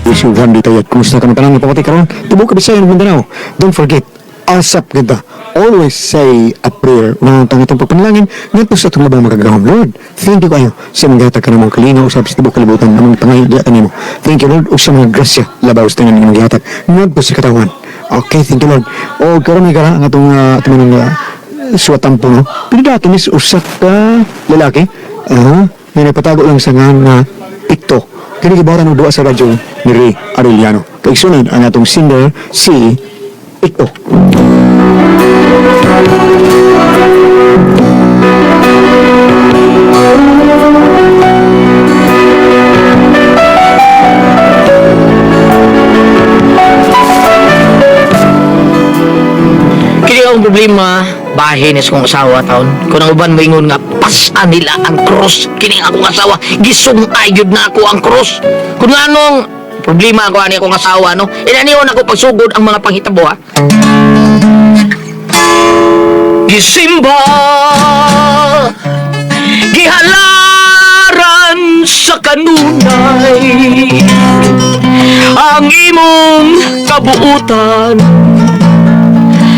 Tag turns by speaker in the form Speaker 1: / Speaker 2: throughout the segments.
Speaker 1: Wish you one day tayo. Kumusta ka tanan nga pamati karon? Tibuok ka Bisaya ug Mindanao. Don't forget, asap ganda. Always say a prayer. Unang tang itong pagpanalangin ngadto sa atong labang makagagahom. Lord, thank you kayo sa mga gihatag kanamong kalinaw usab sa tibuok kalibutan among pangayo diha kanimo. Thank you, Lord, ug sa mga grasya labaw sa tanan nga gihatag ngadto sa katawan. Okay, thank you, Lord. O karon may kara ang atong atong mga suwatampo, no? Pero dati is usa ka lalaki, nga nagpatago lang sa ngalan nga Pikto. Kini gibaran og duwa sa radyo ni Ray Arellano. Kaigsunan ang atong singer si Pikto.
Speaker 2: Kini ang problema, bahin is kong asawa taon. Kung ang uban moingon nga pasan nila ang cross, kini ang akong asawa, gisungay gyud na ako ang cross. Kung anong problema ako ani akong asawa, no? Inaniyon ako pagsugod ang mga panghitabo, ha? Gisimba, gihalaran sa kanunay ang imong kabuutan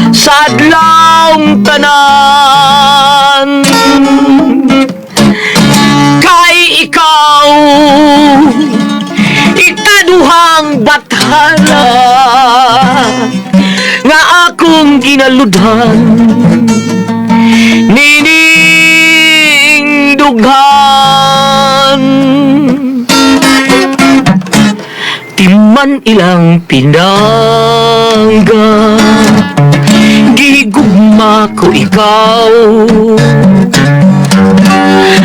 Speaker 2: sa adlawng tanan, kay ikaw ikaduhang bathala nga akong ginaludhan nining dughan. Timan ilang pinangga, gigugma ko ikaw.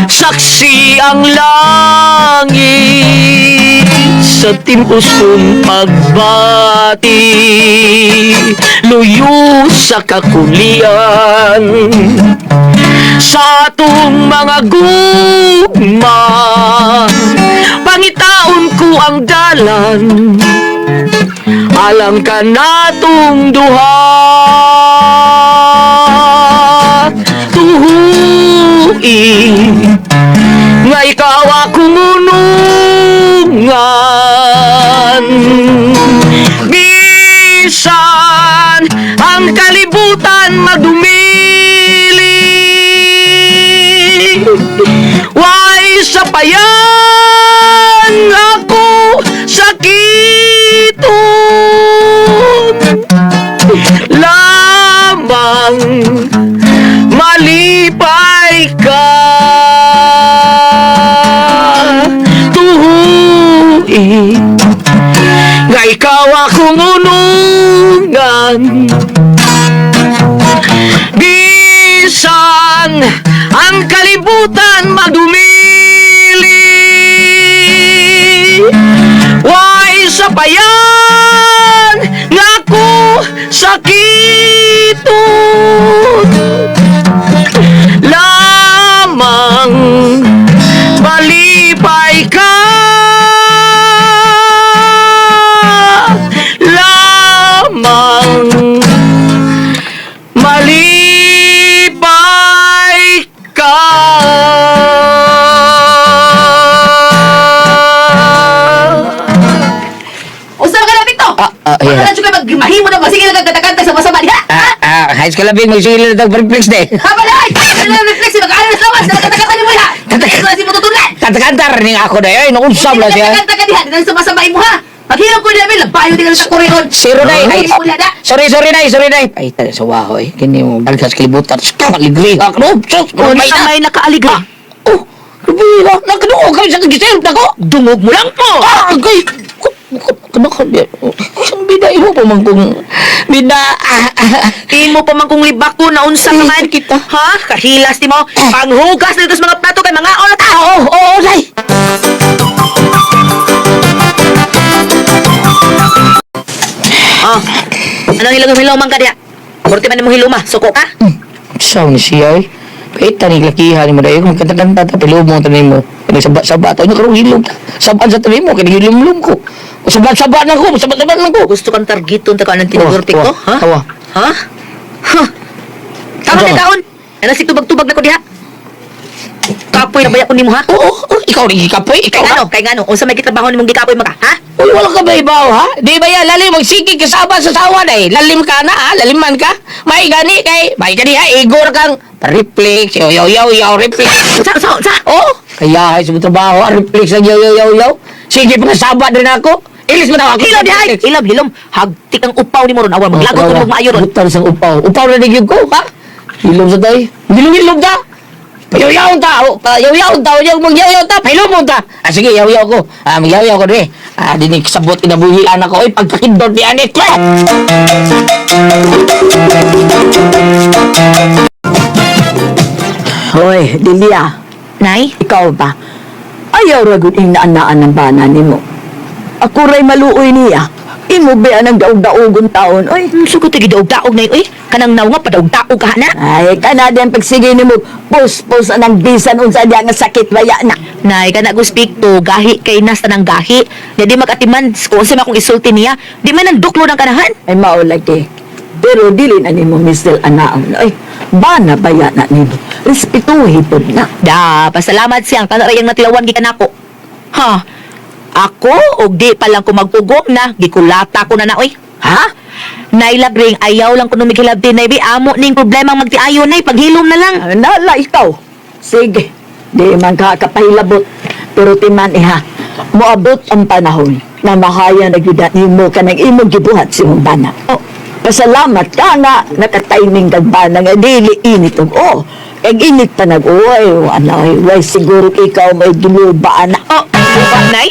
Speaker 2: Saksi ang langit sa timus kong pagbati, luyo sa kakulian sa atong mga gugma. Pangitaon ko ang dalan alang ka natong duha. Tuhui nga ikaw akong unungan, bisan ang kalibutan magdumili, way sa payan ako sakiton lamang malipay ka. Tuhui nga ikaw akong unungan, bisan ang kalibutan magdumili, way sa payan nga ako sakiton lamang malipay ka, lamang malipay ka.
Speaker 3: Usa ka na, Victor!
Speaker 2: Yeah.
Speaker 3: Wala na ka magmahimo na masige na kagkanta sa masama diha.
Speaker 2: High school labing magsigil na tag-reflex de.
Speaker 3: Ha balay! Ano na reflex mag-aral sa lawas, nagkanta nimo diha. Ito na si mututulad.
Speaker 2: Kanta-kantar ning ako na ay nausab lang siya.
Speaker 3: Nagkanta ka diha, dahil sa masama imo ha. Paghirap ko diha, labayo din sa koreon.
Speaker 2: Zero day. Ay,
Speaker 3: Ay, da.
Speaker 2: sorry, sorry day, sorry day. Ay, tayo sa waho eh. Kini mo, dalgas kalibutan. Stop, aligriha ka. No, sus,
Speaker 3: Unsa may nakaaligri.
Speaker 2: Oh, aligriha. Nagkaduo kami sa kagisil na ko.
Speaker 3: Dungog mo lang po.
Speaker 2: Ah, agay. Kanaka, bida imo pa man kung bida.
Speaker 3: Imo pa man kung libak ko na unsa ka man.
Speaker 2: Kita.
Speaker 3: Ha? Kahilas nimo. Panghugas nito sa mga plato kay mga olat.
Speaker 2: Oo, oo, day.
Speaker 3: Oh. Anong hilong-hilong man ka diha? Kurti man nimo hiluma, suko ka?
Speaker 2: Saw ni siya eh. Paita ni lakihan ni mo dahil kung kanta-kanta ta pilumo ta nimo. Kani saba-saba ta karong hilom ta. Sabaan sa tabi mo kani hilom-lom ko. Saba-saba na ko, saba-saba na ko.
Speaker 3: Gusto kang targiton ta ka anang tinidor ko, ha?
Speaker 2: Tawa.
Speaker 3: Ha? Huh. Tama
Speaker 2: Ano?
Speaker 3: na kaon. Ano si tubag-tubag na ko diha? Gikapoy na ba ko nimo ha?
Speaker 2: Oo, oh, ikaw rin gikapoy, ikaw
Speaker 3: Kay
Speaker 2: ha?
Speaker 3: ngano, kay ngano, unsa may gitrabaho nimong gikapoy maka, ha?
Speaker 2: Uy, wala ka ba ibaw, ha? Di ba yan, lalim, magsigig ka sa sa sawa na eh. Lalim ka na, ha? Laliman ka. May gani kay, may gani ha, igor kang reflex, yaw, yaw, yaw, yaw, reflex.
Speaker 3: Sa sa sa.
Speaker 2: Oh, kaya ay sa trabaho, ah, reflex ang yaw, yaw, yaw, yaw. Sige, pagkasaba din ako. Ilis mo na ako.
Speaker 3: Hilom di ay, hilom, hilom. Hagtik ang upaw nimo ron awan maglagot oh, maayo ron.
Speaker 2: Butan sang upaw. Upaw na nagyug ko, ha? Hilom sa tayo. Hilom-hilom ta. Payaw-yaw ta. Oh, payaw-yaw ta. Yaw, magyaw-yaw ta. Pahilom mo ta. Ah, sige, yaw-yaw ko. Ah, magyaw-yaw ko rin. Ah, dinig sabot inabuhi anak ko. Oy, pagkakindot ni Anet.
Speaker 4: Hoy, Delia,
Speaker 3: Nay,
Speaker 4: ikaw ba? Ayaw ragud ing naanaan ng bana nimo. Ako ray maluoy niya. Imo ba ang daog-daogon taon, oy?
Speaker 3: Suko ti gidaog-daog nay oy. Kanang naw nga padaog-daog ka na.
Speaker 4: Ay, kana din pagsige nimo, pus-pus anang bisan unsa diya nga sakit waya na.
Speaker 3: Nay, kana go speak to gahi kay nas tanang gahi. Nya di magatiman kung unsa man akong isulti niya, di man ang duklo ng kanahan.
Speaker 4: Ay mao lagi. Pero dili na nimo misel anaon, oy. Bana baya na nimo. Respetuhi pod na.
Speaker 3: Da, pasalamat siyang tanan ra yang natilawan gikan nako. Ha. Ako og di pa lang ko magpugong na, gikulata ko na na oy.
Speaker 4: Ha?
Speaker 3: Nay labring ayaw lang kuno mighilabti nay bi amo ning problema magtiayon nay paghilom na lang.
Speaker 4: Ah, Nala ikaw. Sige, di man ka kapahilabot. Pero timan iha, moabot ang panahon na mahaya na gyud nimo kanang imong gibuhat sa imong bana.
Speaker 3: Oh.
Speaker 4: Pasalamat ka nga nakatiming kag bana nga dili init og oh. Kag init pa nag oy, wala way siguro ikaw may giluba ana.
Speaker 3: Oh, lupa, nay.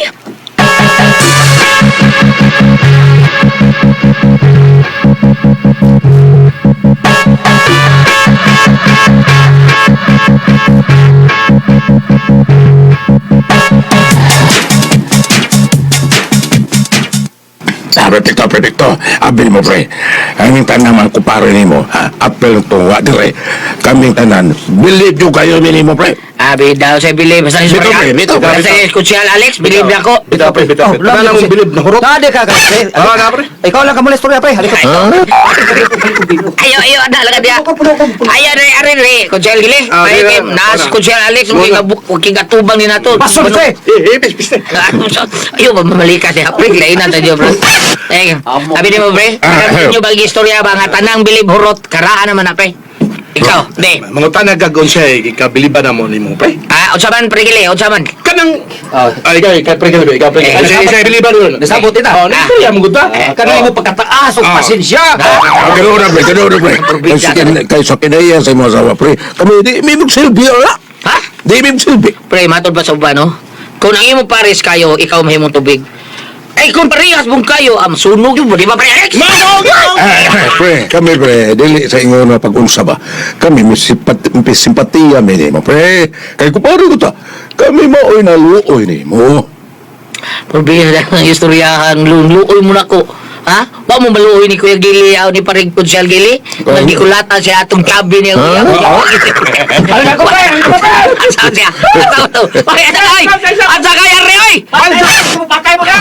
Speaker 5: Ah, perfecto, perfecto. Abil mo, pre. Aming tanan ang kupare nimo, ha? Apel tungwa dire. Kaming tanan, believe nyo kayo minimo, pre.
Speaker 2: Abi daw sa believe. Basta
Speaker 5: Bitaw, pre, bitaw, pre.
Speaker 2: Basta sa Kutsiyal Alex, believe na ako.
Speaker 6: Bitaw, pre, bitaw.
Speaker 2: Oh,
Speaker 6: Wala lang bilib na hurot.
Speaker 7: Nade ka ka, pre.
Speaker 6: Ah, na, pre.
Speaker 7: Ikaw lang ka muna istorya, pre. Halika.
Speaker 2: Ayo, ayo, ada lang dia. Ayo, re, are, re. Kutsiyal Gili.
Speaker 6: Ah,
Speaker 2: Ay,
Speaker 6: di,
Speaker 2: kay,
Speaker 6: di,
Speaker 2: nas
Speaker 6: di.
Speaker 2: Kutsiyal Alex,
Speaker 6: Wala.
Speaker 2: okay katubang ni nato.
Speaker 7: Pasok, pre.
Speaker 6: Eh, eh, pis, pis.
Speaker 2: Ayo, mamalika siya. Pre, lain na tayo, bro. Eh, sabi ni mo, pre,
Speaker 5: Ah,
Speaker 2: inyo bang istorya ba nga tanang bilib hurot, karaan naman na, pre. Ikaw, di.
Speaker 6: Mga tanag kagon siya eh, kabiliban na mo nimo, pre.
Speaker 2: Ah, unsa man, pre Gili, unsa man.
Speaker 6: Kanang ay ikaw, ikaw pre ikaw, ikaw pre.
Speaker 2: Eh,
Speaker 6: Ay, siya biliban yun.
Speaker 7: Nasabot ita.
Speaker 6: Oh, istorya mo gud ba?
Speaker 7: Kanang imo pagkataas og
Speaker 6: Ah.
Speaker 7: pasensya.
Speaker 5: Ah, ganoon na, pre. Ganoon na, pre. Kay sa kinaya sa imong asawa, pre. Kami, di may magsilbi, ala.
Speaker 2: Ha?
Speaker 5: Di may magsilbi.
Speaker 2: Pre, matod pa sa uban, no? Kung ang imong pares kayo, ikaw mahimong tubig. Ay, kung parehas mong kayo, ang sunog yun, di ba, pre Alex?
Speaker 5: Ah, pre, kami, pre, dili sa ingon na pag-unsa ba. Kami, may simpatiya minimo, pre. Kay kupare ko ta. Kami maoy naluoy nimo.
Speaker 2: Problema na ang istoryahan, luoy mo na ko. Ha? Wa mo maluoy ni Kuya Gili, aw ni Paring Kunsyal Gili? Nagikulata siya atong tabi niya. Kuya.
Speaker 7: Ano na ko, pre? Ano ko, pre?
Speaker 2: Asa siya? Asa to? Ay, asa ay! Asa kay Arre, oy!
Speaker 7: Patay mo ka.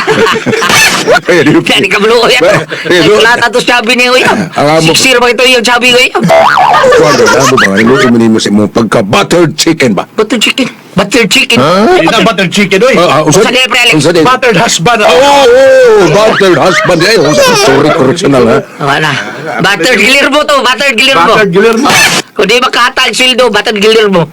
Speaker 5: Ay, di,
Speaker 2: Kaya di ka maluoy ato.
Speaker 5: Eh,
Speaker 2: Nagikulata to sabi niya, kuya.
Speaker 5: Ang amo-
Speaker 2: Siksir ba ito yung sabi, kuya?
Speaker 5: Kuwan amo ba, naluoy mo nimo sa imong pagka-buttered chicken ba?
Speaker 2: Butter chicken. Butter chicken.
Speaker 6: Di na buttered chicken oy.
Speaker 5: Ah, ah,
Speaker 2: Unsa di, pre, Alex?
Speaker 5: Unsa di?
Speaker 6: Buttered husband.
Speaker 5: Oo, oh, buttered husband. Eh, sorry, correctional, ha?
Speaker 2: Wala. Buttered Guillermo to, buttered Guillermo.
Speaker 6: Buttered Guillermo.
Speaker 2: Kung di makatag sildo, buttered Guillermo.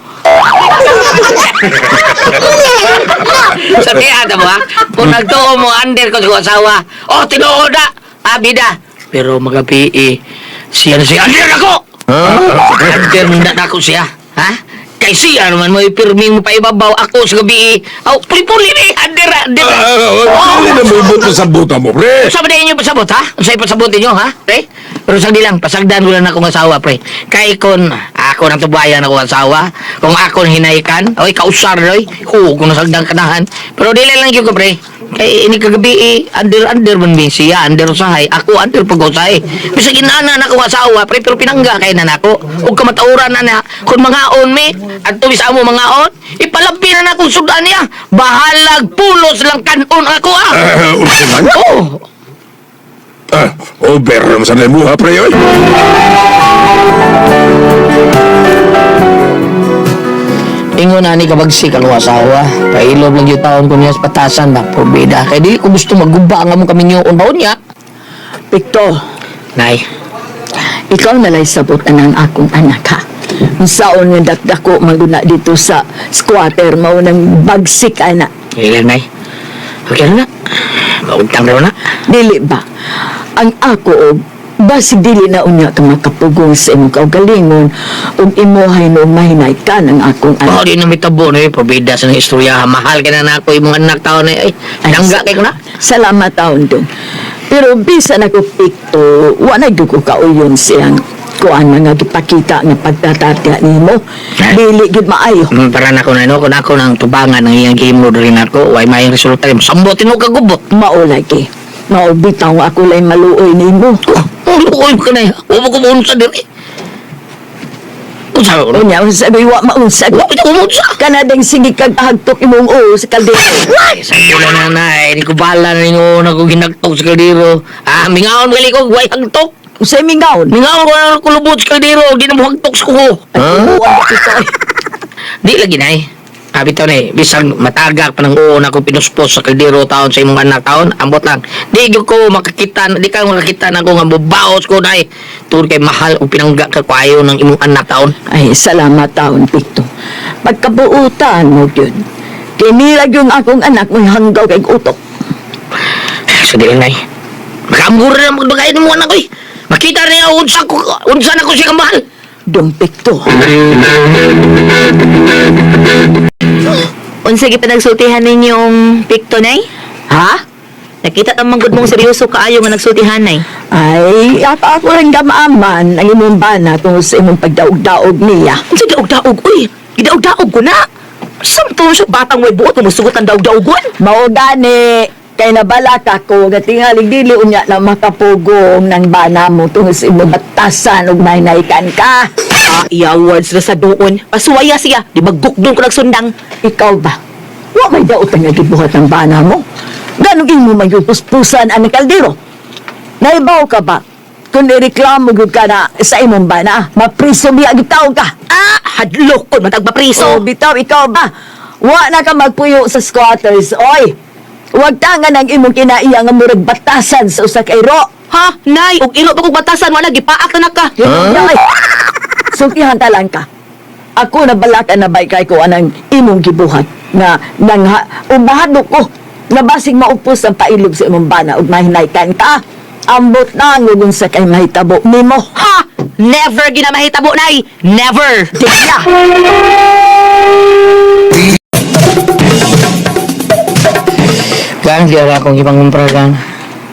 Speaker 2: Sa kaya mo ha, kung nagtuo mo under ko sa asawa, oh tinuod na, ah bida. Pero magabi eh, siya na siya, under ako! Under na na ako siya, ha? Kay siya naman mo ipirming mo pa ibabaw ako sa gabi eh. Oh, puli-puli ni, under, under.
Speaker 5: Ah, ah, ah, Dili na mo sa buta mo, pre.
Speaker 2: Sa ba inyo pasabot, ha? Sa pasabot ninyo, ha? Pre? Pero sagdi lang, pasagdan ko lang akong asawa, pre. Kay kon ako nang tubayan akong asawa, kung ako nang hinaykan, oy, kausar, oy, ko, kung nasagdan kanahan. Pero dili lang yun ko, pre. Kay ini kagabi, eh, under, under man bin siya, under usahay, ako under pag-usahay. Bisag inana na akong asawa, pre, pero pinangga kay na nako. Ug kamatauran na na, kung mangaon mi, at tuwis amo mangaon, ipalabi na na akong sudan niya. Bahalag pulos lang kanon ako, ah.
Speaker 5: Ah, unsa man?
Speaker 2: Oh,
Speaker 5: Ah, over naman sa nimo, ha, pre, oy.
Speaker 2: Ingon ani kabagsik ang asawa. Pailob lang yung taon ko niya sa patasan ba, probida. Kaya dili ko gusto maguba ang among kaminyoon baon niya.
Speaker 4: Pikto,
Speaker 2: Nay,
Speaker 4: ikaw nalay sabot na ng akong anak ha. Saon nga dakdako maguna dito sa squatter mao nang bagsik ana.
Speaker 2: ilan nay. Okay na. Mautang raw na.
Speaker 4: Dili ba? Ang ako og basig dili na unya ka makapugong sa imong kaugalingon ug imuhay no mahinay ka ng akong
Speaker 2: Oh,
Speaker 4: anak.
Speaker 2: di na mitabo na eh. Probida sa nang istorya. Mahal ka na na ako imong anak taon na eh. Ay, dangga kay ko na.
Speaker 4: Salamat taon dong. Pero bisan ako pikto, wa na gyud ko kauyon siyang kuan nga gipakita nga pagtatatya nimo. Dili gyud maayo.
Speaker 2: Para na ko na no, kung ako nang tubangan ng iyang gimo rin ako, way may resulta. Sambot mo kagubot.
Speaker 4: Mao lagi. Mao bitaw ako lay maluoy nimo.
Speaker 2: Oh, luoy ka na eh. Huwag mo kumunsa diri. Unsa ko?
Speaker 4: Unya unsa ba wa maunsag.
Speaker 2: Wa ko kumunsa.
Speaker 4: Kanadang sige kag hagtok imong uo sa kaldero.
Speaker 2: Ay, sa pula na na, eh, di ko bala na ninyo na ko ginagtok sa kaldero. Ah, mingaon gali ko, way hagtok.
Speaker 4: Unsay mingaon?
Speaker 2: Mingaon ko na kulubot sa kaldero, di na mo hagtok sa kuko.
Speaker 4: Ay, uwa ito.
Speaker 2: Di lagi na eh. Abi to na eh, bisag matagak pa ng uo na ko pinuspos sa kaldero taon sa imong anak taon, ambot lang. Di gyud ko makakita, di ka makakita na ko nga mubaos ko na eh. Tungod kay mahal o pinangga ka ko ayo ng imong anak taon.
Speaker 4: Ay, salamat taon, Pikto. Pagkabuutan mo yun. Kinirag yung akong anak mo hanggaw kay utok.
Speaker 2: Sige lang, nay. Makaamgur na magbagay ng mga anak ko eh. Makita niya unsa ko, unsa na ko siya kamahal.
Speaker 4: Dong Pikto.
Speaker 3: Unsa gipanagsultihan ninyong pikto nay?
Speaker 4: Ha?
Speaker 3: Nakita ta man gud mong seryoso kaayo nga nagsultihan nay.
Speaker 4: Ay, ako, ako lang gamaaman ang imong bana tungod sa imong pagdaog-daog niya.
Speaker 3: Unsa gidaog-daog uy? Gidaog-daog ko na. Samto siya batang way buot mo musugot ang daog-daogon.
Speaker 4: Mao gani, kay nabalaka ko, nga tingalig dili unya na makapugong ng bana mo tungod sa imong batasan ug mahinaykan ka.
Speaker 3: Ah, iya words na sa doon. Pasuwaya siya, di magukdong ko nagsundang.
Speaker 4: Ikaw ba? Wa may daotan nga gibuhat ng bana mo. Ganong imo man yung puspusan ang kaldero. Naibaw ka ba? Kung ireklamo gyud ka na sa imong bana, mapriso biya gitaw ka.
Speaker 3: Ah, hadlok ko man tagpapriso.
Speaker 4: So, bitaw ikaw ba? Wa na ka magpuyo sa squatters, oy. Huwag tangan ang imong kinaiya nga murag batasan sa usa ka iro.
Speaker 3: Ha, nay, og iro pa kog batasan wala gipaak na ka.
Speaker 4: Huh? Sultihan ta lang ka. Ako na balaka na bay kay ko anang imong gibuhat na nang umahadlok ko na basig maupos ang pailog sa imong bana ug mahinaykan ka. Ambot na ang unsa kay mahitabo nimo.
Speaker 3: Ha, never ginamahitabo nay. Never.
Speaker 4: Tiya.
Speaker 2: Gan, di ara akong ipangumpra gan.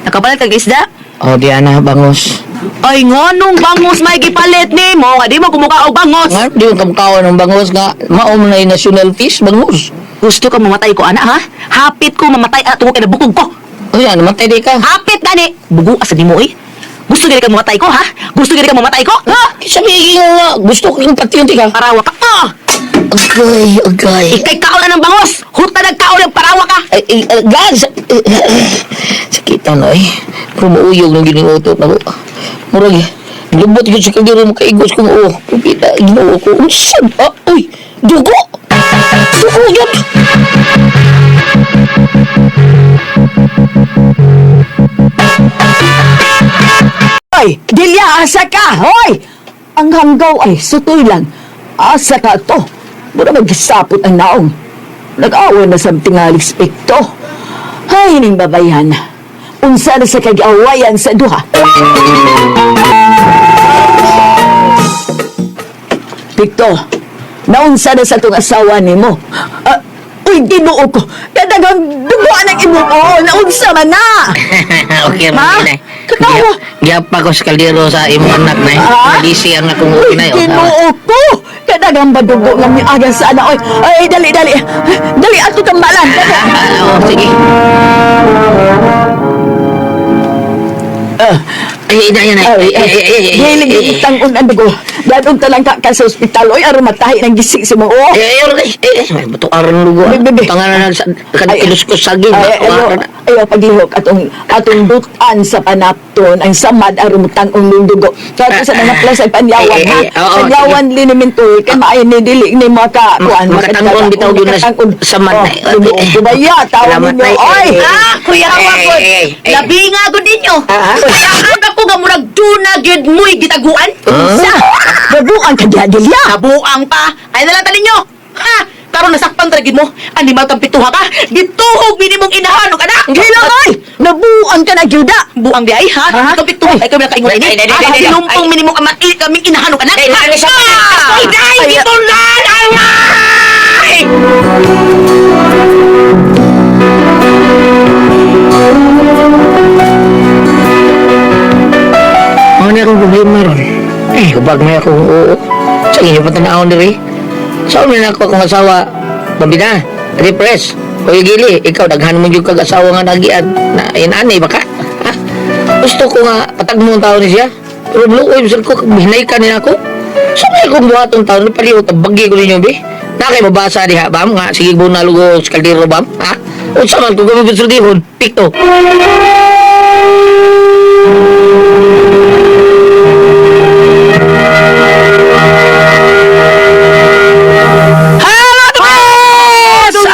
Speaker 3: Nakapalit kag isda?
Speaker 2: O, di ana, bangos.
Speaker 3: Ay nganong bangos may gipalit nimo nga di mo kumuka og bangos.
Speaker 2: Nga, di yung kamkawan ng bangos nga. Maom na yung national fish, bangos.
Speaker 3: Gusto ka mamatay ko ana ha? Hapit ko mamatay at tungod kay nabukog ko.
Speaker 2: O yan, namatay di ka.
Speaker 3: Hapit gani. Bugo asa nimo eh. Gusto gani ka mamatay ko ha? Gusto gani ka mamatay ko? Ha?
Speaker 2: Sabihin nga nga, gusto ko yung patiyon ka.
Speaker 3: Parawa ka. Ah!
Speaker 2: Agay, agay.
Speaker 3: Ikay kaon na ng bangos. Huta nagkaon ng parawa ka.
Speaker 2: Ay, ay, ay, gan! Sakitan, ay. Pero mauyog ng giningutot na ko. Murag, lubot yun sa kaldero, makaigos kong oo. Pupita, ginoo ko. Unsan? Ah, uy, dugo! Dugo yun!
Speaker 4: Hoy, Delia, asa ka? Hoy! Ang hanggaw ay sutoy lang. Asa ka to? Mura magsapot ang naong. Nag-away na sa tingalig spekto. Hay, ning babayan. Unsa na sa kag-awayan sa duha. Pikto, naunsa na sa tong asawa nimo. Ah, uy, Ginoo ko. Kadagang duguan ang imong oo. Naunsa man na.
Speaker 2: Okay,
Speaker 4: Ha?
Speaker 2: man,
Speaker 4: Katawa.
Speaker 2: Giyapa ko sa kaldero sa imong anak na eh.
Speaker 4: Ah?
Speaker 2: Nagisi ang akong
Speaker 4: Uy,
Speaker 2: uwi na yun.
Speaker 4: Ginoo ko! Kadagang badugo nga miaga sa ana. Oy, ay, dali, dali. Dali, ato tambalan. Dali.
Speaker 2: Ah, oh, sige.
Speaker 4: Ah,
Speaker 2: Ay, ay, ay, ay, ay, ay, ay, ay, ay,
Speaker 4: Dili
Speaker 2: ay, ay,
Speaker 4: tangon ang dugo. Dadong talang ka ka sa ospital oy aron matahi ng gising sa mo. Oh.
Speaker 2: Ay, ay, ay, ay, ay, batuaran lugo.
Speaker 4: Be, be, be.
Speaker 2: Pangalan sa
Speaker 4: Ay,
Speaker 2: kilos ko saging.
Speaker 4: Ay, ayo,
Speaker 2: Batuaran.
Speaker 4: ayo paglihok atong atong dutan sa panapton ang samad aron mutang-ong ning dugo. Kato sa mga plus ay panyawan
Speaker 2: Ay, ay,
Speaker 4: ha.
Speaker 2: ay, oo,
Speaker 4: Panyawan linimento kay maayo ni dili ni maka kuan
Speaker 2: Makatangon bitaw gyud na samad na.
Speaker 4: Kubaya tawon
Speaker 2: Salamat,
Speaker 4: ninyo.
Speaker 2: ay,
Speaker 4: Oy.
Speaker 2: ay,
Speaker 3: Ah, Kuya
Speaker 2: Ay,
Speaker 3: Wagod.
Speaker 2: ay, ay, ay.
Speaker 3: Labi nga gud ninyo.
Speaker 2: Ah, ah.
Speaker 3: Kaya ako nga murag duna gyud mo'y gitaguan.
Speaker 4: Sa gabuan ka diha Delia.
Speaker 3: Nabuang pa. Ay na lang ta ninyo. Ha? Karon nasakpan ra gid mo. Animal kang pituha ka. Gituhog minimong inahan og anak.
Speaker 4: Gila oy. Nabuan ka na gyuda.
Speaker 3: Buang di ay ha?
Speaker 4: Ha?
Speaker 3: Ikaw pituha ay kami nakaingon
Speaker 2: Ay,
Speaker 3: ini.
Speaker 2: ay, ay, ay,
Speaker 3: Ha?
Speaker 2: ay, ay.
Speaker 3: Sinumpong minimong ama eh, kaming inahan og anak.
Speaker 2: Ay,
Speaker 3: Ha?
Speaker 2: ay, ay,
Speaker 3: Ah!
Speaker 2: ay, ay,
Speaker 3: Ay, gitunan angay!
Speaker 2: Ano na akong problema ron? Eh, hubag may akong oo. Sa inyo pa tanawon diri. Sa una na ako akong asawa, Bambina, Repress, Kuya Gili, ikaw daghan mo yung kag asawa nga nagian na inani ba ka? Ha? Gusto ko nga patagmo ang tao ni siya. Pero luoy bisag ko hinay ka ni ako. Sa may akong buhaton taon paliot ang bagi ko ninyo bi. Na kay mabasa diha bam nga sige bunalugo sa kaldero bam ha? Unsa man kung gamitin sa dihon, pikto. Hello, Tomas! Good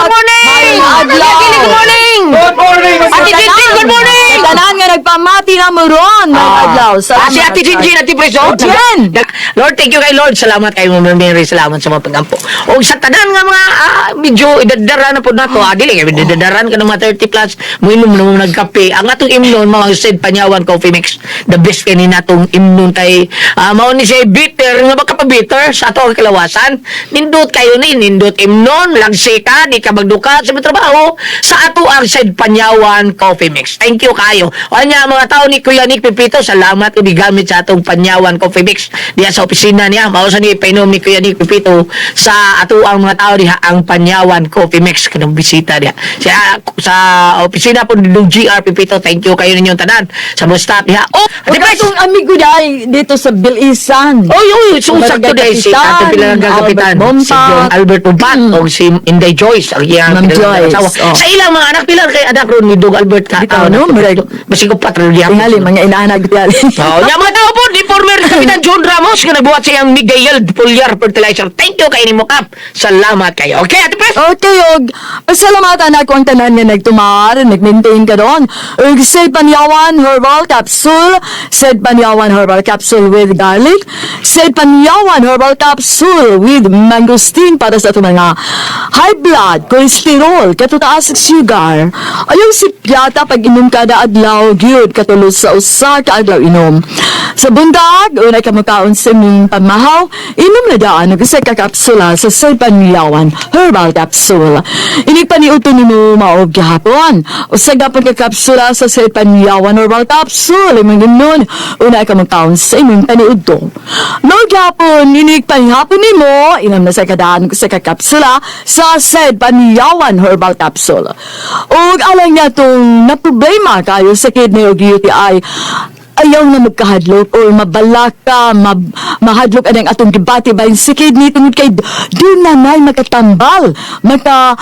Speaker 2: morning!
Speaker 4: Adlaw.
Speaker 2: Good morning!
Speaker 7: Good morning!
Speaker 2: Ate Jinjin, good morning!
Speaker 4: Tanan nga nagpamati na mo ron. Adlaw.
Speaker 2: Ah, si Ate Jinjin, Ate Preso.
Speaker 4: Jen!
Speaker 2: Lord, thank you kay Lord. Salamat kay Mama Mary. Salamat sa mga pagampo. O sa tanan nga mga medyo idadaran na po nato. Ah, dili kay idadaran ka ng mga 30 plus. Muinom na mo nagkape. Ang atong imnon mga said Panyawan Coffee Mix. The best kani natong imnon kay mao ni siya bitter nga baka pa bitter sa ato ang kalawasan. Nindot kayo ni nindot imnon lagsi ka di ka magduka sa mga trabaho sa ato ang said Panyawan Coffee Mix. Thank you kayo. O nya mga tao ni Kuya Nick Pipito, salamat kung gigamit sa atong Panyawan Coffee Mix diya sa opisina niya. Mao sa ni painom ni Kuya Nick Pipito sa ato ang mga tao diha ang Panyawan Coffee Mix kanang bisita diha. Sa sa opisina po ng GR Pipito, thank you kayo ninyong tanan sa mga staff diha. Oh,
Speaker 4: Ug
Speaker 2: Ate Pres!
Speaker 4: atong amigo dai dito sa Bilisan.
Speaker 2: Oy, oy, so sakto
Speaker 4: Barangay
Speaker 2: dahil si
Speaker 4: Kapitan,
Speaker 2: Ato Pilang Kapitan,
Speaker 4: Albert
Speaker 2: si
Speaker 4: Bompat.
Speaker 2: John Albert Bompat, o si Inday Joyce, ang iyang
Speaker 4: Ma'am
Speaker 2: kinalang
Speaker 4: Joyce,
Speaker 2: asawa.
Speaker 4: oh.
Speaker 2: Sa ilang mga anak, pilang kay anak ron ni Dog Albert ka.
Speaker 4: Bitaw, no? Murag-
Speaker 2: Basig ko patro diya.
Speaker 4: Tingali mga inaanag tingali.
Speaker 2: Oo, oh, mga tao po, ni former Kapitan John Ramos nga nagbuhat sa iyang Miguel Pulyar Fertilizer. Thank you kay nimo Kap. Salamat kayo. Okay, Ate Pres.
Speaker 4: Okay, og pasalamatan ako ang tanan nga nagtumar, nag-maintain ka doon. Og said Panyawan Herbal Capsule, said Panyawan Herbal Capsule with garlic, said Panyawan Herbal Capsule with mangosteen para sa itong mga high blood, cholesterol, katutaas sa sugar. Ayaw si Piata pag inom kada adlaw, gyud katulos sa usa ka adlaw inom. Sa bundag, unay ka makaon sa imong pamahaw, inom na daan og usa ka kapsula sa Panyawan Herbal Capsule. Ini paniuto nimo maog gihapon. Usa gapon ka kapsula sa Panyawan Herbal Capsule imong inon, unay ka makaon sa imong paniudto. Maog gihapon, ini panihapon nimo, inom na sa kadaan og usa ka kapsula sa Panyawan Herbal Capsule. Ug alang niya tong na problema kayo sa kidney ug UTI, ayaw na magkahadlok or mabalaka, mahadlok anang atong gibati bahin sa kidney tungod kay doon na nay makatambal, maka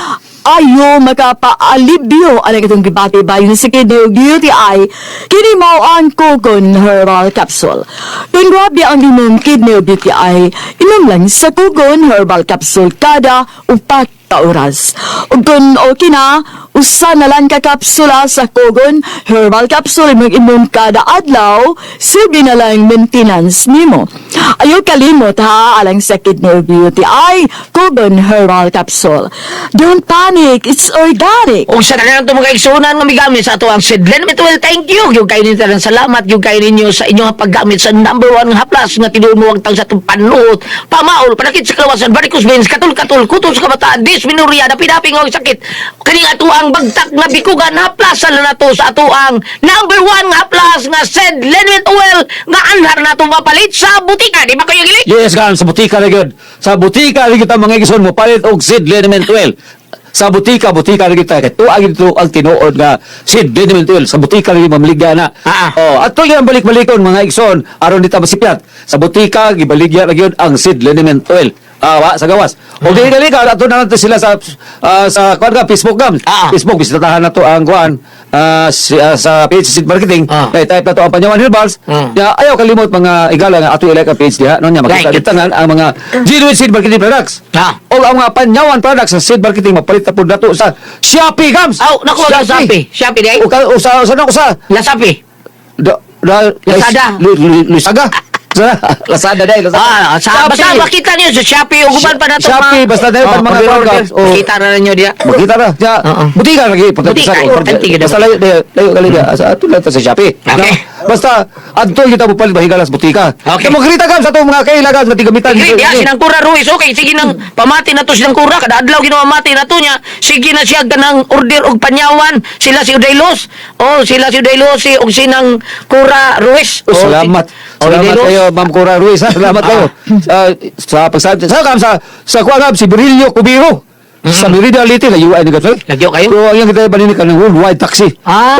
Speaker 4: ayo makapaalibyo anang atong gibati bahin sa kidney ug UTI, kini mao ang Kogon Herbal Capsule. Kung grabe ang imong kidney ug UTI, inom lang sa Kogon Herbal Capsule kada 4 ka oras. Ug kung okay na, usa na lang ka kapsula sa Kogon Herbal Capsule imong inom kada adlaw, silbi na lang maintenance nimo. Ayaw kalimot ha, alang sa kidney beauty ay Kogon Herbal Capsule. Don't panic, it's organic.
Speaker 2: Og sa tanan itong mga igsunan nga migamit sa ato ang Sidlen Mituel, thank you. Yung kayo ninyo tanan salamat. Yung kayo ninyo sa inyong paggamit sa number one nga haplas nga tinuod mo ang tang sa atong panuot, pamaol, panakit sa kalawasan, varicose veins, katul-katul, kutol sa kabataan, dysmenorrhea, dapi-dapi nga og sakit. Kani nga ato ang bagtak nga bikugan haplasan na nato sa ato ang number one nga haplas nga Sidlen Mituel nga anhar nato mapalit sa butika. Di ba kayo gili?
Speaker 7: Yes, kan sa butika na gyud. Sa butika na gyud ang mga igsoon mo palit og seed liniment oil.
Speaker 8: Sa butika, butika lagi tayo. Kay tuwa dito ang tinuod nga seed liniment oil. Sa butika lagi mamaligya na. Oh, ato yung balik-balikon mga igsoon aron di ta masipyat. Sa butika gibaligya lagi yun ang seed liniment oil. Wa sa gawas. O di dali ka ato na nato sila sa sa kuan ka Facebook gam. Facebook bisitahan na to ang kuan sa page Seed Marketing. Kay type na to ang Panyawan Herbals. Ya, ayaw kalimot mga igala nga ato i-like ang page diha no nya makita
Speaker 2: Like.
Speaker 8: dito tanan ang mga genuine Seed Marketing products. O ang mga Panyawan products sa Seed Marketing mapalit na pud nato sa Shopee gams.
Speaker 2: Aw, naku, wag Shopee. Shopee di ay.
Speaker 8: O ka o sa na sa
Speaker 2: Lasapi.
Speaker 8: Da, da,
Speaker 2: Lazada.
Speaker 8: Lazada. Lazada dai, Lazada.
Speaker 2: Sa, basta
Speaker 8: Shopee.
Speaker 2: makita niyo sa Shopee ug uban pa nato.
Speaker 8: Shopee, basta dahil
Speaker 2: Oh,
Speaker 8: pa mga
Speaker 2: pag-order.
Speaker 8: products. Oh.
Speaker 2: Makita na ninyo diya.
Speaker 8: Makita na. Ya, butika lagi.
Speaker 2: Butika, importante gyud.
Speaker 8: Basta layo, layo, layo kali dia. Sa ato lang ta sa Shopee.
Speaker 2: Okay.
Speaker 8: No? Basta adto kita mo palit mahigalas butika.
Speaker 2: Okay.
Speaker 8: Kaya magrita ka sa atong mga kailagan nga tigamitan.
Speaker 2: Sige, diya sinang Kura Ruiz. Okay, sige nang pamati na to sinang Kura. Kada adlaw ginawa mati na to niya. Sige na siya ganang order og panyawan. Sila si Udaylos. Oh, sila si Udaylos si og sinang Kura Ruiz.
Speaker 8: Oh, salamat.
Speaker 2: Oh,
Speaker 8: Salamat
Speaker 2: Udaylos.
Speaker 8: kayo, Ma'am Cora Ruiz. Ha? Salamat kayo. Sa pagsabi. Sa kam sa sa kuha kam si Berilio Cubiro. Sa Merida Leyte, layuan ni Gatwell.
Speaker 2: Lagyo kayo?
Speaker 8: Pero ang iyang kita baninig ang worldwide taxi.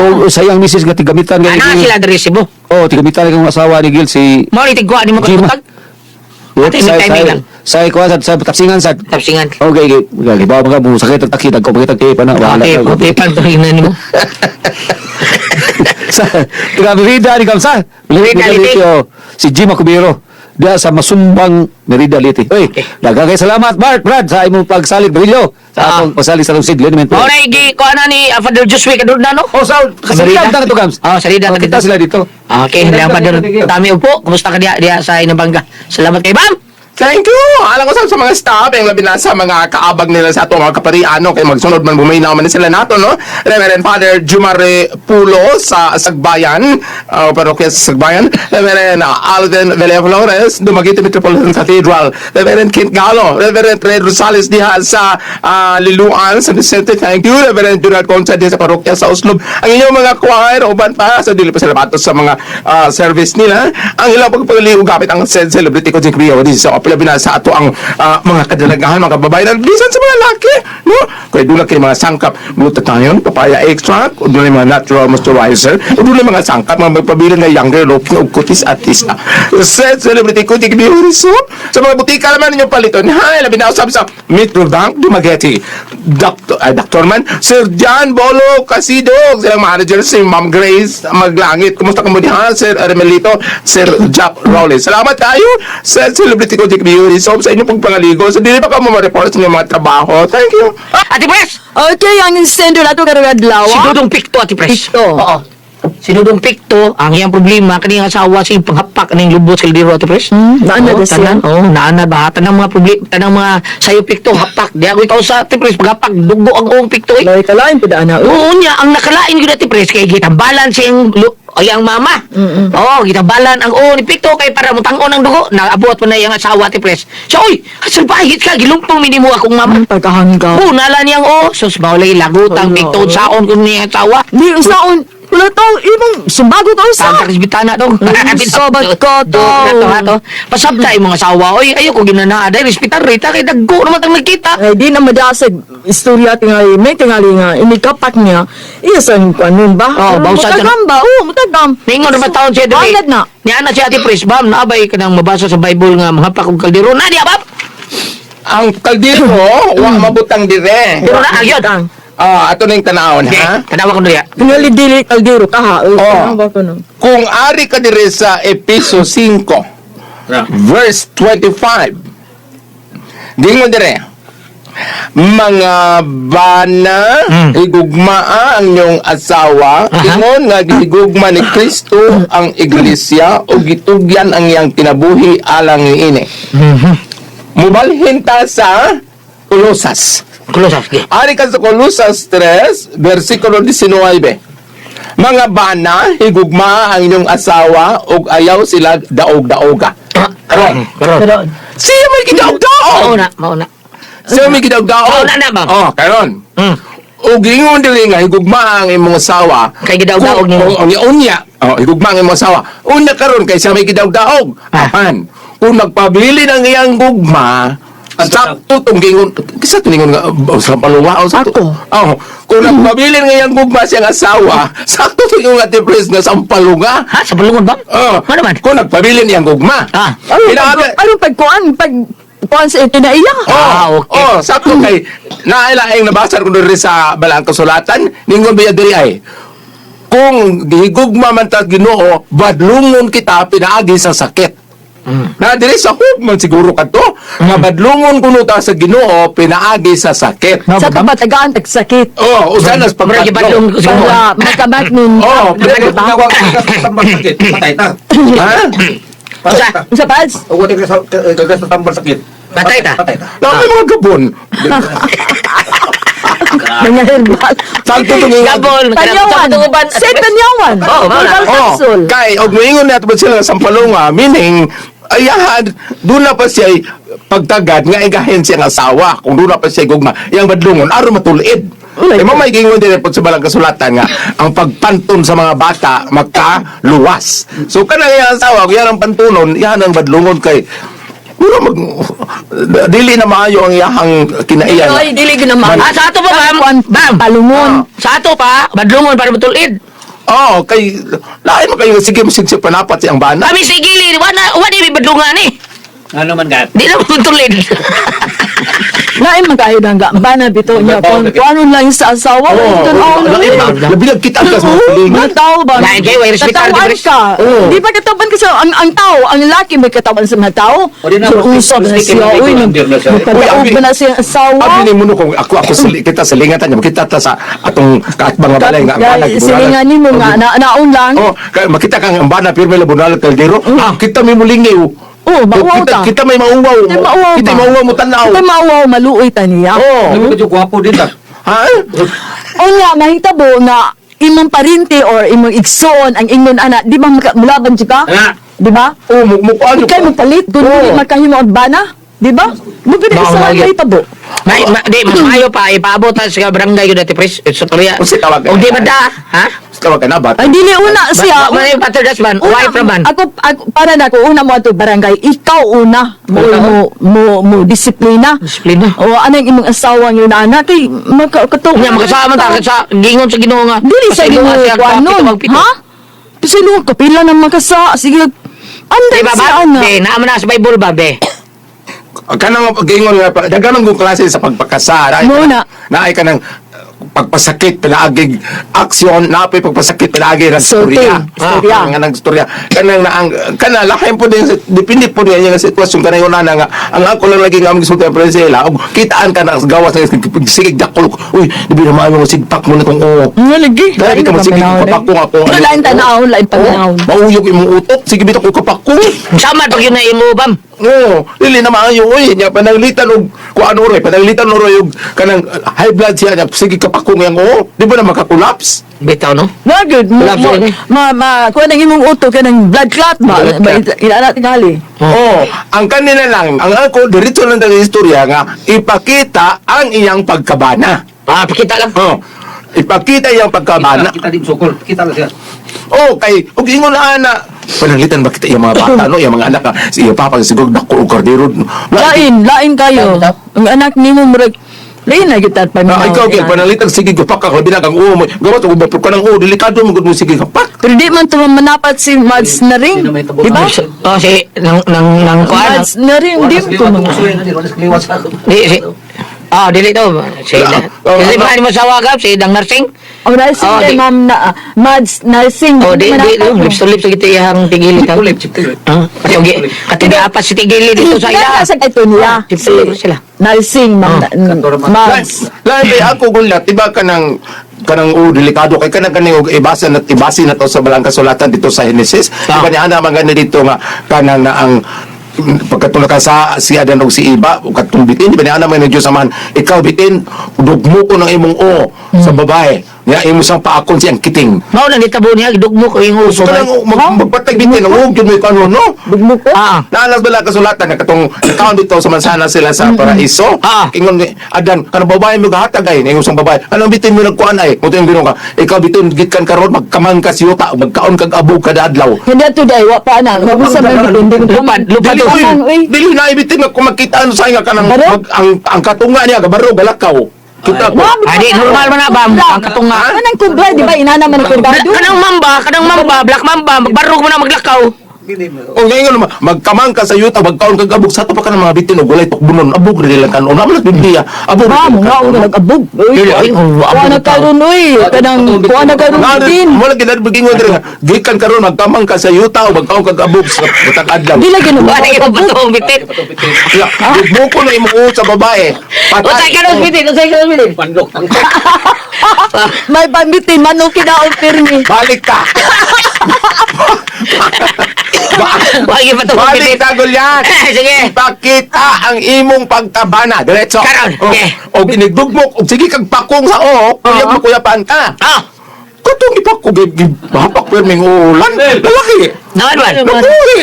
Speaker 8: O sa iyang misis nga tigamitan nga
Speaker 2: Ana sila diri Cebu.
Speaker 8: Oh, tigamitan kang asawa ni Gil si
Speaker 2: Mao ni tigwa ni mo
Speaker 8: Jima.
Speaker 2: katutag. Ate, may timing lang.
Speaker 8: Sa kuha sa tapsingan sa
Speaker 2: Tapsingan.
Speaker 8: Okay, okay. Okay, bawa mga mo sakit ang taxi dagko pakita kay pa na wala.
Speaker 2: Okay, okay pan to nimo.
Speaker 8: Sa taga Merida ni Kamsa.
Speaker 2: Merida Leyte.
Speaker 8: oh. Si Jim Acubiro diya sa Masumbang Merida Leyte. Oy, daghang kay salamat Bart Brad sa imong pagsalig Brillo sa atong pagsalig sa Sid Liniment.
Speaker 2: Mao na igi kuha na ni Father Joshua kadurna no?
Speaker 8: Oh, sa kasalida ta to Kams.
Speaker 2: Oh, salida
Speaker 8: Oh,
Speaker 2: ta
Speaker 8: kita
Speaker 2: dito.
Speaker 8: sila dito.
Speaker 2: Okay, hindi ang Father Tami upo. Kumusta ka diya, diya sa Inabanga? Salamat kay Bam.
Speaker 6: Thank you! Alam ko sa mga staff, ang labi na sa mga kaabag nila sa ato mga kapariano, kay magsunod man bumaynaw man sila nato, no? Reverend Father Jumare Pulo sa Sagbayan, parokya sa Sagbayan. Reverend Alvin Villaflores, Dumaguete Metropolitan Cathedral. Reverend Kent Galo, Reverend Red Rosales diha sa Liluan, San Vicente. Thank you, Reverend Donald Concha diha sa parokya sa Oslob. Ang inyong mga choir, uban pa sa dili pa sila batos sa mga service nila. Ang ilang pagpagaliw gamit ang said celebrity ko Rio di sa labi na sa ato ang mga kadalagahan, mga kababayan, at bisan sa mga laki, no? Kaya doon kay mga sangkap, glutathione, papaya extract, o doon mga natural moisturizer, o doon mga sangkap, mga magpabilin nga younger looking og kutis artista. Said celebrity ko Rio soap. Sa mga butika naman ninyo paliton, ha? Labi na usab sa Metro Bank, Dumaguete. Doctor, ay, Doctor man, Sir John Bolo Casidog, silang manager si Ma'am Grace Maglangit. Kumusta ka mo diha, Sir Remelito, Sir Jack Rowley. Salamat tayo sa celebrity ko, Dick Beauty Soap, sa inyong pagpangaligo. Sa dili pa ka mo ma-report sa inyong mga trabaho. Thank you.
Speaker 2: Ate Pres!
Speaker 4: Okay, ang sender nato karong adlaw.
Speaker 2: Si Dudong Picto, Ate Pres.
Speaker 4: Picto.
Speaker 2: Oo. Si Dudong Picto, ang iyang problema, kaniyang asawa, si panghapak ning lubot sa kaldero, Ate Pres.
Speaker 4: Naana
Speaker 2: Oo,
Speaker 4: na siya.
Speaker 2: tanan, oo, naana ba? Tanang mga problema, tanang mga sayo Picto, hapak. Di ako ikaw sa Ate Pres, paghapak, dugo ang uong Picto eh.
Speaker 4: Lay kalain pud ana.
Speaker 2: Oo niya, ang nakalain gyud Ate Pres, kay gitambalan siyang ay ang mama. Oo, gitambalan ang oo ni Picto kay para mutangon ang dugo. Naabot pa na iyang asawa Ate Pres. Siya, oy, salbahit ka, gilumpong minimo akong mama.
Speaker 4: Pagkahanggaw.
Speaker 2: Oo, nala niyang oo. Sus, maulay lagutang
Speaker 4: Wala,
Speaker 2: Picto,
Speaker 4: oo.
Speaker 2: saon kung niya asawa.
Speaker 4: Di usaon. Wala tong imong sumbago to usa.
Speaker 2: Tagtak bitana dong.
Speaker 4: Sobat ko to.
Speaker 2: To. Pasabta imong asawa. Oy, ayo ko ginanaa dai respetar rita kay dagko naman tang nagkita.
Speaker 4: Ay di na madasag istorya tingali may tingali nga inikapak niya. Iya sa kuan ba?
Speaker 2: Oh, bawsan siya.
Speaker 4: Mutagam ba? Oo, mutagam.
Speaker 2: Ningon naman taon siya diri.
Speaker 4: Walad na.
Speaker 2: Niya na siya Ate Pres, bam, naabay ka nang mabasa sa Bible nga manghapak og kaldero. Na diya, bam.
Speaker 6: Ang kaldero, wa mabutang dire.
Speaker 2: Pero na agyon.
Speaker 6: Ato na yung tanawon,
Speaker 2: Okay,
Speaker 6: ha?
Speaker 2: tanawa ko diya.
Speaker 4: Tingali dili kaldero ka ha.
Speaker 6: Oh.
Speaker 4: Oh. Ba ko no?
Speaker 6: Kung ari ka dire sa Episo 5, verse 25. Dingon dire. Mga bana, higugmaa ang inyong asawa, ingon nga gihigugma ni Kristo ang iglesia ug gitugyan ang iyang kinabuhi alang niini. Mubalhin ta sa Kolosas.
Speaker 2: Kulosas, sige.
Speaker 6: Ari ka sa Colosas 3, versikulo 19. Mga bana, higugma ang inyong asawa ug ayaw sila daog-daoga. Karon.
Speaker 2: Karon.
Speaker 6: Siya may gidaog-daog.
Speaker 2: Mao na, mao na.
Speaker 6: Siya may gidaog-daog.
Speaker 2: Mao na na, ma'am.
Speaker 6: Oh, karon. Ug ingon dili nga higugma ang imong asawa.
Speaker 2: Kay gidaog-daog
Speaker 6: Kung-
Speaker 2: nimo.
Speaker 6: Kung unya, oh, higugma ang imong asawa. Unya karon kay siya may gidaog-daog. Apan, kung nagpabili ng iyang gugma, Sakto tong gingon, kisa tuningon nga sampalunga o sakto.
Speaker 4: Ako.
Speaker 6: Oh, kung nagpabilin nga iyang gugma siyang asawa, sakto tong ingon nga Pres nga sampalunga.
Speaker 2: Ha, sampalungon ba?
Speaker 6: Oh,
Speaker 2: Ano man?
Speaker 6: Kung nagpabilin iyang gugma.
Speaker 2: Ah.
Speaker 4: Ano
Speaker 6: Pinaabi-
Speaker 4: pag, ano pagkuan, pag kuan sa itinaiya?
Speaker 6: Oh,
Speaker 2: Ah, okay.
Speaker 6: Oh, sakto kay naailaing nabasa ko diri sa Balaang Kasulatan, ningon biya diri ay kung gihigugma man ta Ginoo, badlungon kita pinaagi sa sakit. Na diri sa hope man siguro kadto, nga badlungon kuno ta sa Ginoo pinaagi sa sakit.
Speaker 4: Sa kapatagaan, tagsakit.
Speaker 6: Oh, usa nas
Speaker 2: Murag gibadlong
Speaker 6: pagkadlong.
Speaker 2: ko siguro.
Speaker 4: Para makabat nun.
Speaker 6: Oh,
Speaker 4: Di ba?
Speaker 8: Tambal sakit. Patay ta.
Speaker 6: Ha?
Speaker 8: Patay ta.
Speaker 4: Sa pads?
Speaker 8: O wala ka sa tambal sakit.
Speaker 2: Patay ta.
Speaker 8: Patay ta.
Speaker 6: Dami mga gabon.
Speaker 4: Mga herbal.
Speaker 6: Sakto tong ingon.
Speaker 2: Gabol.
Speaker 4: Tanyawan. Say tanyawan.
Speaker 2: Oh, mao na.
Speaker 4: Herbal
Speaker 6: Oh,
Speaker 4: capsule.
Speaker 6: kay og moingon na ba sila sa sampalunga, meaning ayahan doon na pa siya pagtagad nga igahin siyang asawa kung doon na pa siya gugma iyang badlungon aron matulid.
Speaker 4: Ulay.
Speaker 6: Eh, mamay gingon din po sa balang kasulatan nga ang pagpanton sa mga bata makaluwas. So kanang iyang asawa kung yan ang pantunon, yan ang badlungon kay mura mag dili na maayo ang iyahang kinaiyan.
Speaker 4: Ay, dili ginaman.
Speaker 2: Ah, sa ato pa, bam. Bam.
Speaker 4: Palungon.
Speaker 2: Sa ato pa, badlungon para matulid.
Speaker 6: Oh, kay lain man kayo sige mo sige panapat siyang bana.
Speaker 2: Kami sa gilid, wala wala may badlungan eh.
Speaker 8: Ano man gat?
Speaker 2: Di na matulid.
Speaker 4: Lain man kayo nang bana bito niya. Kung ano lang sa asawa,
Speaker 6: Oh,
Speaker 4: oh,
Speaker 6: lain man labi na kita ka sa mga
Speaker 4: Oo, mga tao ba?
Speaker 2: Lain kayo, way respetar,
Speaker 4: Katawan
Speaker 2: di ba?
Speaker 4: ka.
Speaker 6: Oo.
Speaker 4: Di ba katawan ka sa, ang tao, ang laki may katawan sa mga tao.
Speaker 8: O, di na,
Speaker 4: So, usap na
Speaker 8: mistaken
Speaker 4: siya.
Speaker 8: na
Speaker 4: Uy,
Speaker 8: ikaw, hindi na siya.
Speaker 6: Uy,
Speaker 4: magpadaog
Speaker 6: abi-
Speaker 4: ba na siya ang asawa?
Speaker 6: Abi ni mo no kung ako sili, kita silingatan niya makita ta sa atong kaatbang nga balay nga ang bana
Speaker 4: Silingan ni mo nga, naon lang.
Speaker 6: Oh, kay makita kang ang bana pirmi la bunal kaldero. Ah, kita may mulingiw.
Speaker 4: Oo, mauwaw
Speaker 6: kita,
Speaker 4: ta.
Speaker 6: kita may mauwaw.
Speaker 4: Kita mauwaw
Speaker 6: Kita
Speaker 4: ba?
Speaker 6: mauwaw mo tanaw.
Speaker 4: Kita mauwaw, maluoy ta niya.
Speaker 6: Oh.
Speaker 8: Ano medyo gwapo din ta.
Speaker 6: Ha?
Speaker 4: O nga, mahitabo nga imong parente or imong igsoon ang ingon ana, di ba mulaban siya ka?
Speaker 8: Nga.
Speaker 4: Di ba?
Speaker 6: Oh, mo mo ano.
Speaker 4: Ikay mo palit kung dili makahimo ang bana, di ba? Mo gud
Speaker 2: Mao
Speaker 4: sa
Speaker 2: na yun.
Speaker 4: mahitabo.
Speaker 2: May, ma, di, mas maayo pa, ipaabot ta sa barangay yun dati, pres. Sa Korea.
Speaker 6: O, si tawag ka.
Speaker 2: O di ba da, ha?
Speaker 6: Tawag ka na ba?
Speaker 4: Ay dili una siya.
Speaker 2: Ba, ba, Pater Dasman, wife raman.
Speaker 4: Ako para na ako una mo ato barangay, ikaw una mo mo mo, mo disiplina.
Speaker 2: Disiplina.
Speaker 4: O anang imong asawa nga ana kay maka kato.
Speaker 2: Nga, makasama ta, sa, gingon sa Ginoo nga.
Speaker 4: Dili sa
Speaker 2: Pasayloa
Speaker 4: Ginoo
Speaker 2: siya,
Speaker 4: kuan
Speaker 2: kapito,
Speaker 4: nun.
Speaker 2: magpito.
Speaker 4: Ha? Pasaylo kapila na makasa. Sige. Anday
Speaker 2: Di ba
Speaker 4: siya
Speaker 2: ba?
Speaker 4: ana.
Speaker 2: Be, naama na sa Bible ba, be?
Speaker 6: Kanang gingon nga pa, daghan kong klase sa pagpakasar. Ay,
Speaker 4: Mo na.
Speaker 6: Naay ka ng pagpasakit pinaagig aksyon naapay pagpasakit pinaagi ng
Speaker 4: Sulti.
Speaker 6: storya.
Speaker 4: Storya.
Speaker 6: Ah, nga ng storya. Kanang naang kana lahi po din depende po niya nga sitwasyon kanang una na nga ang ako lang lagi nga aming gisulti ang presela og kitaan ka na gawas nga sige dakol. Uy, di ba maayo mo sigpak mo na tong oo.
Speaker 4: Nga lagi.
Speaker 6: Dahil ka mo sige kapakong ako.
Speaker 4: Pero lain tanaw, lain pananaw.
Speaker 6: Mauyog imong utok, sige bitaw ko kapakong.
Speaker 2: Sama pag yun na imo, bam.
Speaker 6: Oo, dili na maayo oy nya pananglitan og kuan oray, pananglitan oray og kanang high blood siya nya sige kapakong yang oo, di ba na makakolapse?
Speaker 2: Bitaw, no?
Speaker 4: Na good. Mo,
Speaker 2: Wala
Speaker 4: mo,
Speaker 2: sa ini.
Speaker 4: ma, ma, kuha ng imong utok ka ng blood clot ba?
Speaker 2: Blood clot.
Speaker 4: Ba, Inana tingali.
Speaker 6: Oo, ang kanila lang, ang ako diretso lang ang istorya nga ipakita ang iyang pagkabana.
Speaker 2: Ah, pakita lang.
Speaker 6: Oh, ipakita iyang pagkabana.
Speaker 8: Kita din sukol. Kita lang siya.
Speaker 6: Oh, kay og ingon na ana. Pananglitan ba kita iyang mga bata no, iyang mga anak ah, si iyang papa siguro dako og kardero.
Speaker 4: Lain, lain kayo. Ang anak nimo murag lain na gyud tat
Speaker 6: Ah, ikaw kay pananglitan sige gapak ka labi na kang uo mo. Gawas og ba ka ng uo delikado mo gud mo sige gapak.
Speaker 4: Pero di man to manapat si Mads na rin.
Speaker 8: Di na may tabo.
Speaker 4: Di ba?
Speaker 2: Oh, si, nang, kuan.
Speaker 4: Mads na rin, di ko mga.
Speaker 2: Di, si, ah, dili to. Si,
Speaker 6: Oh,
Speaker 2: kasi ba ni mo sa wagap, si Dang Narsing?
Speaker 4: Ang nursing
Speaker 2: Oh,
Speaker 4: kay
Speaker 2: di-
Speaker 4: ma'am na, Mads nursing.
Speaker 2: Oh, di, di,
Speaker 4: manapat mo.
Speaker 2: lips to lips, kita iyang tigili ka.
Speaker 8: Tulip, chip tulip.
Speaker 2: Ah, katugi, katugi apat si tigili dito sa ila.
Speaker 4: Nasa ito niya.
Speaker 2: Ah, chip to lips sila.
Speaker 4: Nursing, ma'am. Mads.
Speaker 6: Lain kay ako gulat, iba ka ng kanang oh, delikado kay kanang kaning og ibasa na ibasi na to sa balang kasulatan dito sa Genesis.
Speaker 2: Ah.
Speaker 6: Iba ni ana man gani dito nga kanang na ang pagkatulad ka sa si Adan og si Iba ug katong bitin, di ba ni ana man ni Dios amahan, ikaw bitin dugmo ko ng imong o sa babae. Nya imo siyang paakon siyang kiting.
Speaker 2: Mao nang gitabo niya gidugmo ko yung uso.
Speaker 6: Gusto lang magpatay bitin og yun may kanon no.
Speaker 4: Dugmo ko.
Speaker 6: Naalas bala kasulatan nga katong nakaon dito sa mansana sila sa paraiso. Ingon ni Adan kanang babae mo gahatag ay ingon sang babae. Anong bitin mo nagkuan ay? Mo yung Ginoo ka. Ikaw bitin gikan karon magkamang ka siyuta, magkaon kag abog kada adlaw.
Speaker 4: Hindi ato dai wa pa na. Mabusa man bitin.
Speaker 2: Lupad, lupad.
Speaker 6: Dili
Speaker 4: Amang,
Speaker 6: oy,
Speaker 4: uy.
Speaker 6: dili na ibitin nga kung makita ano sa nga kanang
Speaker 4: Baro?
Speaker 6: ang katunga niya gabaro galakaw. Kita ko.
Speaker 2: Ay, di, normal man na ba? Ang katunga.
Speaker 4: Anang kubra, di ba? Inana man ang kubra.
Speaker 2: Kanang mamba, black mamba, magbarog mo na maglakaw.
Speaker 6: O ngayon naman, magkamang ka sa yuta, magkaon kag abog sa pa ka ng mga bitin og walay tukbunon, abog rin lang kanon. Naman Biblia, abog.
Speaker 4: Ba,
Speaker 6: rin
Speaker 4: mo
Speaker 6: lang
Speaker 4: nga
Speaker 6: kanon.
Speaker 4: og nag-abog. Uy,
Speaker 2: Dili, ay, oh,
Speaker 4: kuha
Speaker 2: abog
Speaker 4: na
Speaker 2: ka.
Speaker 4: karon uy. Kanang kuha na karon
Speaker 6: Nga,
Speaker 4: bitin.
Speaker 6: mo lagi na bigingon diri nga, gikan karon magkamang ka sa yuta o magkaon kag abog sa butang adlaw.
Speaker 4: Di lagi no.
Speaker 2: Wala yung patong bitin.
Speaker 6: Ya, buko na imo sa babae.
Speaker 2: Unsay
Speaker 6: Patay.
Speaker 2: karon bitin, unsay karon bitin.
Speaker 8: Pandok.
Speaker 4: May pambitin manuki na og pirmi.
Speaker 6: Balik ka.
Speaker 2: Wala yung patong
Speaker 6: Balik
Speaker 2: bitin.
Speaker 6: ka, Goliath.
Speaker 2: Sige.
Speaker 6: Ipakita ang imong pagtabana. Diretso.
Speaker 2: Karon, okay.
Speaker 6: O ginigdugmok, og sige kag pakong sa o, kuyab mo kuyapan ka. Katong ipako, hapak perming ulan. Lalaki.
Speaker 2: Naman man.
Speaker 6: Nabuhi.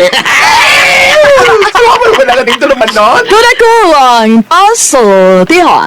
Speaker 6: Salamat mo na dito naman nun.
Speaker 4: Doon ako ang paso, tiha.